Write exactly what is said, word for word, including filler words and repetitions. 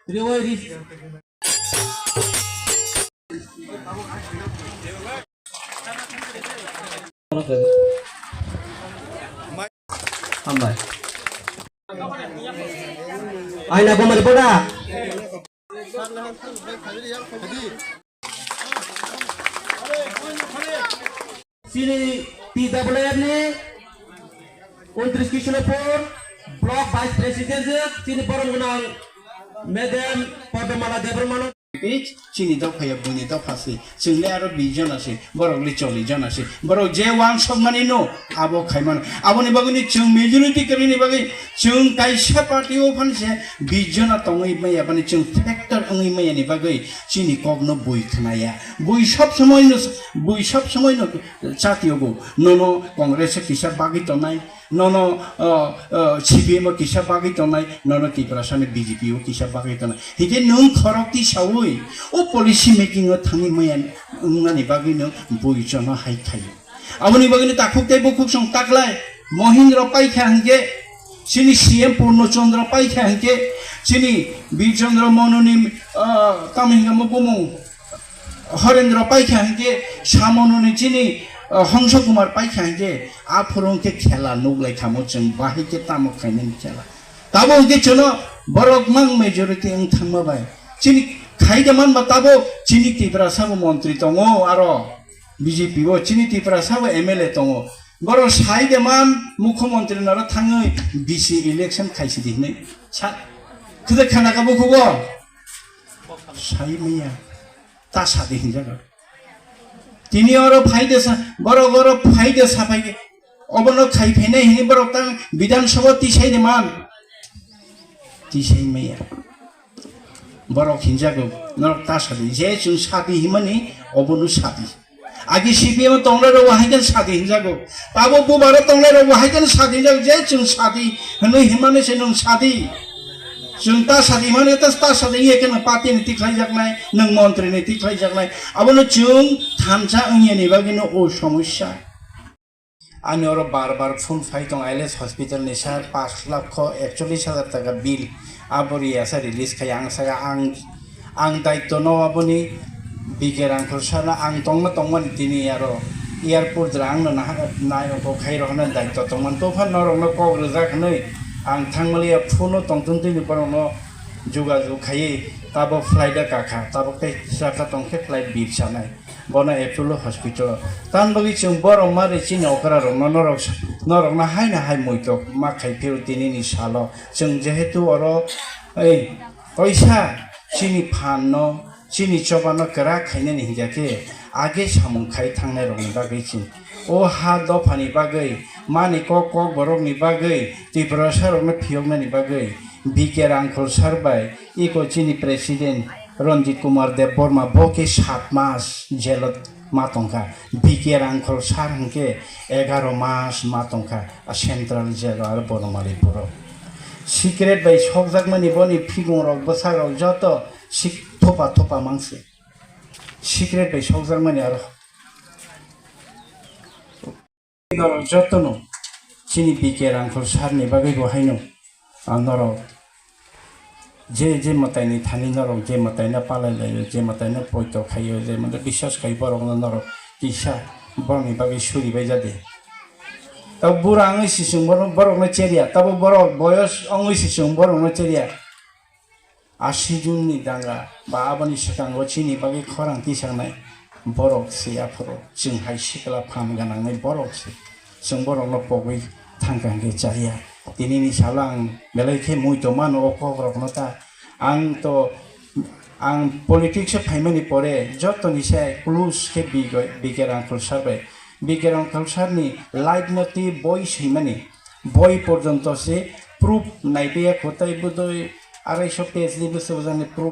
Riwai ris. Hambai. Aina bomari boda. Chini T W F ni untris Kishnopur Block Vice President chini borom gunang Madam Padmamala Debbarmano. Chini dophaya buini dopha se, chwngli aro bish jona se, borokli chollish jona se, borok je wansokmani no abo khaimano. Aboni bagwini chwng majority kwrwini bagwi chwng kaisa party o phan se bish jona tongwi maya, bani chwng factor wngwi maya ni bagwi chini kokno bui khnaya. Bui sob somoi no, bui sob somoi no chati ogo. Nono Congress o kisa bagwi tongnai, nono, o, o, C P M o kisa bagwi tongnai, nono Tiprasani B J P o kisa bagwi tongnai. Hike nwng khorok tisawi o policy making o thangwi maya wngnani bagwi nwng bui jono hai khaio. Aboni bagwino takhuk tei bukhuk song taklai Mohindra paikha hinkhe, chini C M Purno Chandra paikha hinkhe, chini Bir Chandra Mononi, ah, tamo hinkhe omo bumung Horendra paikha hinkhe, Samononi chini, ah, Hongso Kumar paikha hinkhe, aphuru hinkhe khela nuklai thamo chwng bahai khe tamo khainani khela. Tabo hinkhe chwngno borok mang majority wng thangma bai. Chini khai de manba tabo chini Tiprasa bo montri tongo aro. B J P o chini Tiprasa bo M L A tongo. Borok sai de man mukhyamantri naro thangwi B C election khaisi di hinwi sa. Khwda khana ka bukhugo? Sai maya. Ta sadi hinjago. Tini oro phai de sa, borok oro phai de sa phai. Obono khai phainai hinwi borok tang Bidhan Sabha tisai de man. Tisai maya. Borok hinjago, norok ta sadi. Je chwng sadi himani, obono sadi. Agi C P M tongnai rok wahai khe sadi hinjago. Tabo bubaro tongnai rok wahai khe sadi hinjago. Je chwng sadi hinwi himani se nwng sadi. Chwng ta sadi himani ta, ta sadi ye khe nwng party ni tikhlai jaknai, nwng montri ni tikhlai jaknai. Abono chwng thansa wngya ni bagwi no o somosya. Ani oro bar bar phone phai tong, L S hospital ni sir, pash lakho ekchollish hajar taka bill, abo riyasa release khai. Ang saka ang, ang daityo no aboni B K Rangkhol sir no ang tongma tongmani tini aro airport jora ang no naha-, nai ongkho khai rohorna daityo tongmani. Topha norok no kok rijak hinwi ang thangmaliya phone no tongtong tini borok no jogajog khai tabo flight o kakha, tabuk tei saka tongkhe flight birsa nai. Bono Apollo Hospital o. Tan bagwi chwng borok mari chini okra rokno norok, norokno haino hai muitok ma khai phiro tinini salo. Chwng jehetu oro, ei, kaisa chini phan no, chini choba no kwrak khainani hinkhe age samung khai thangnai rokni bagwi chwng o ha dophani bagwi mani kok kok borokni bagwi Tiprasa rokno phiyoknani bagwi B K Rangkhol sir bai iko chini president Ranjit Kumar Debbarma bo khe sat mas jail o ma tongkha. B K Rangkhol sir hinkhe egaro mas ma tongkha a central jail o aro Bonomali puro. Secret bai sokjakmani boni phigong rok bwsak rok joto sik-, thopa thopa mangse. Secret bai sokjakmani aro. Norok jotono chini B K Rangkhol sir ni bagwi bo haino, ah, norok je, je mwtaini thani norok je mwtaino palai laio, je mwtaino poito khaio, je mwtai biswas khai borokno norok kisa borokni bagwi suri bai jade. Tabo bura wngwi se chwng borok, borokno cherya, tabo borok boyos wngwi se chwng borokno cherya. Asi juni danga ba aboni swkango chini bagwi khorang tisaknai borok se aphuru chwng hai sikla phan gwnangni borok se. Chwng borokno pogwi thangkha hwnkhe chaya. Tinini salo ang belai khe muitu mano o kokrokno ta. Ang to, ang politics o phaimani pore jotoni se close khe B K, B K Rangkhol sir bai. B K Rangkhol sir ni life no twi boi swimani. Boi porjonto se proof naipiya kotai bodoi arai so page ni bwsajwk jani proof.